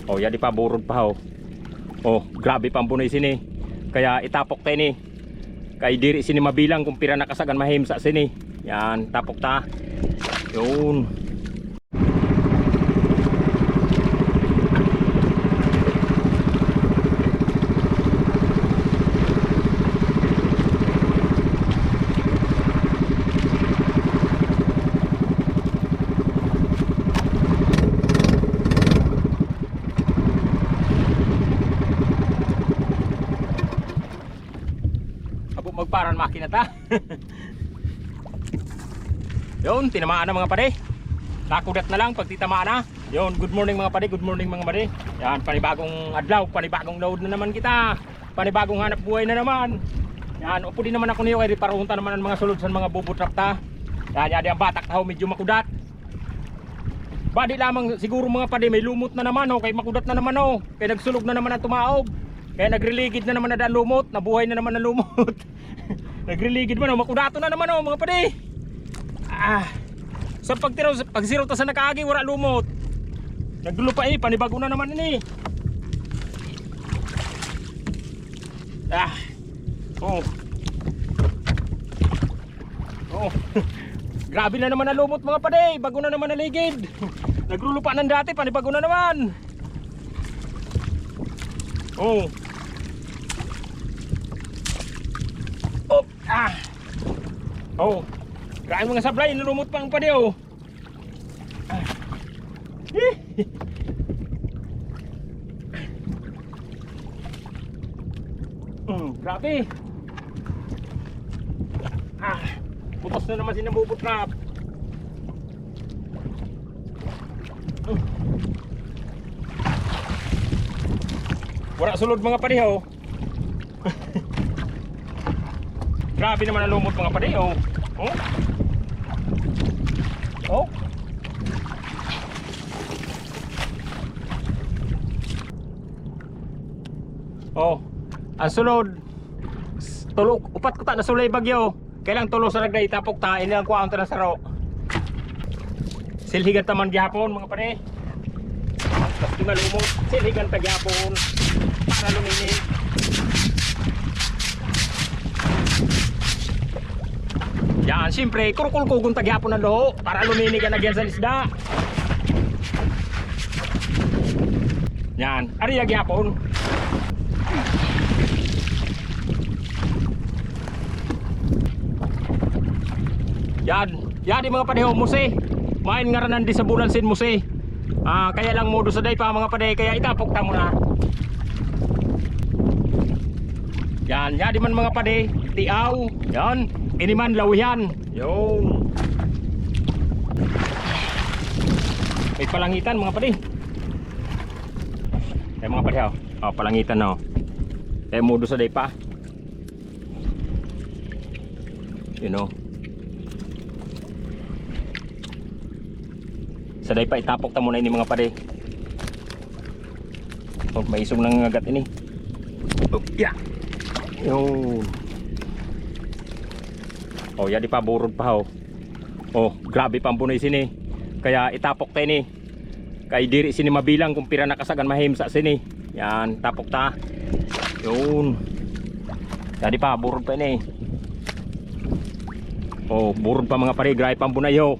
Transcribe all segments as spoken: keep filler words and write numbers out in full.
O, yadi pa, burod pa, o. O, grabe pa an bunay sini. Kaya itapok ta ini. Kay diri sini mabilang kung pira na kasagan mahimsa sini. Yan, tapok ta. Yun. Abo, magparan makina ta. Yun, tinamaan na, mga padi. Nakudat na lang pag titamaan na. Yun, good morning, mga padi, good morning, mga padi. Yan, panibagong adlaw, panibagong load na naman kita. Panibagong hanap buhay na naman. Yan, upo din naman ako niyo kay riparunta naman ang mga sulod sa mga bubutrap ta. Yan, yan, ang batak tao medyo makudat. Badi lamang siguro, mga padi, may lumot na naman, o, kay makudat na naman, o, kay nagsulog na naman ang tumaob. Kaya nagriligid na naman na daan lumot, nabuhay na naman ang lumot. Nagriligid man, o, makudato na naman, o, mga padi. Ah. Sa pagtiraw, sa pagsiruta sa nakaagi, wala lumot. Naglupa ini, panibago na naman ini. Ah. Oh. Oh. Grabe na naman ang lumot, mga padi. Bago na naman ang ligid. Nagrulupa ng dati, panibago na naman. Oh. Oh. Ah. Oh. Grabe mga sablay, nalumot pa, mga padi, oh. Hmm, grabe. Ah, butas na naman si nambubutrap. Hmm. Wala sulod, mga padi, oh. Grabe naman ang lumot, mga padi, oh. Oh. Oh. Oh. Ang sulod, s-, tulo, upat kuta na sulay bagyo. Kailang tulo sa nagda itapok ta, ini ang kuwaon ta na saro. Silhigan ta man gihapon, mga padi. Basta malumot, silhigan ta gihapon. Para luminig. Yan, siyempre, kurkulkugon ta gihapon ang luho para luminig ang agyan sa isda. Yan, ari ya gihapon. Yan, yan di, mga padi, ho, musi. Main ngaranan di sa bulan sin musi. Ah, kaya lang mudo sa daypa, mga padi, kaya itapok ta muna. Yan, yan di man, mga padi, tiaw. Yan, ini man lawihan. Yun. May palangitan, mga padi. Ay, mga padi, oh. Oh, palangitan na, oh. Kaya mudo sa daypa. Yun, oh. Sa daypa, itapok ta muna ini, mga padi. Oh, may isog nangangagat ini. Oh, ya. Yun. Oh, yadi pa, burod pa, oh. Oh, grabe pa an bunay sini. Kaya itapok ta ini. Kay diri sini mabilang kung pira na kasagan mahimsa sini. Yan, tapok ta. Yun. Yadi pa, burod pa ini. Oh, burod pa, mga padi, grabe pa an bunay, oh.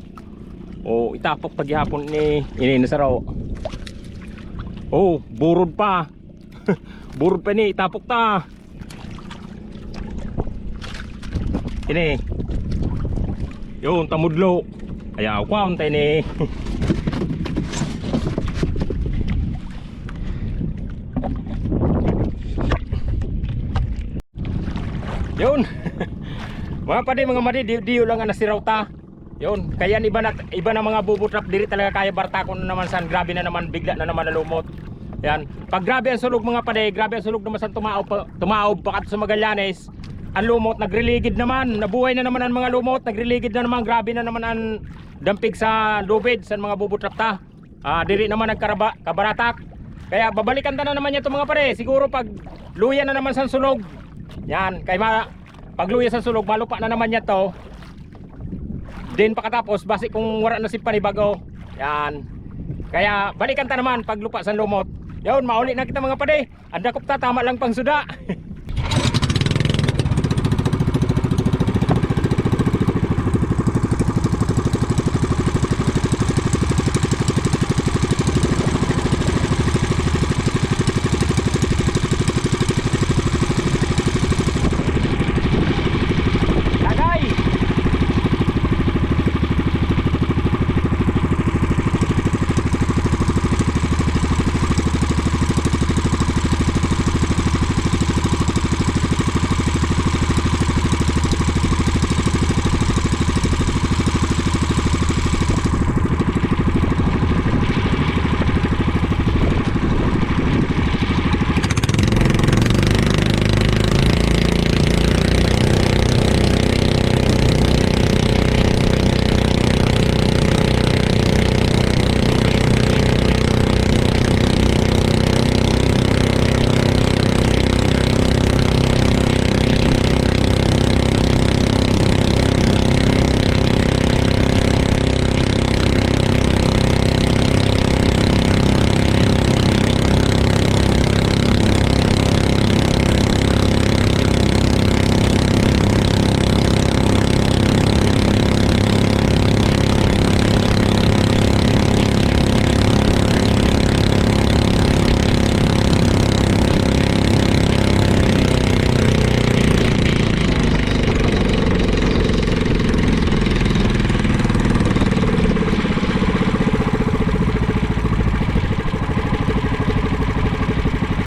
Oh, itapok ta gihapon ini. Ini na saro. Oh, burod pa. Burod pa ini, itapok ta. Ini. Yun, tamudlo. Ayaw, kuwaon ta ini. Yun. Mga padi, mga madi, di, diyo lang ang nasiraw ta. Yun, kaya iba na, iba na mga bubutrap diri talaga kaya bartakon na naman san, grabe na naman, bigla na naman nalumot. Yan. Pag grabe ang sulog, mga padi, grabe ang sulog naman san tumaob pa, tumaob pa kadto sa Magallanes. Ang lumot, nagriligid naman, nabuhay na naman ang mga lumot, nagriligid na naman, grabe na naman ang dampig sa lubid san mga bubutrap ta. Ah, diri naman nagkaraba-, kabaratak. Kaya babalikan ta na naman yan to, mga padi. Siguro pag luya na naman san sulog. Yan, kay ma-, pag luya san sulog, malupa na naman yan to. Din pakatapos, basi kung wara na si panibago. Yan. Kaya balikan ta naman pag lupa san lumot. Yaw ma o li'na kita manga pade. Anda kopta tama lang pang suda.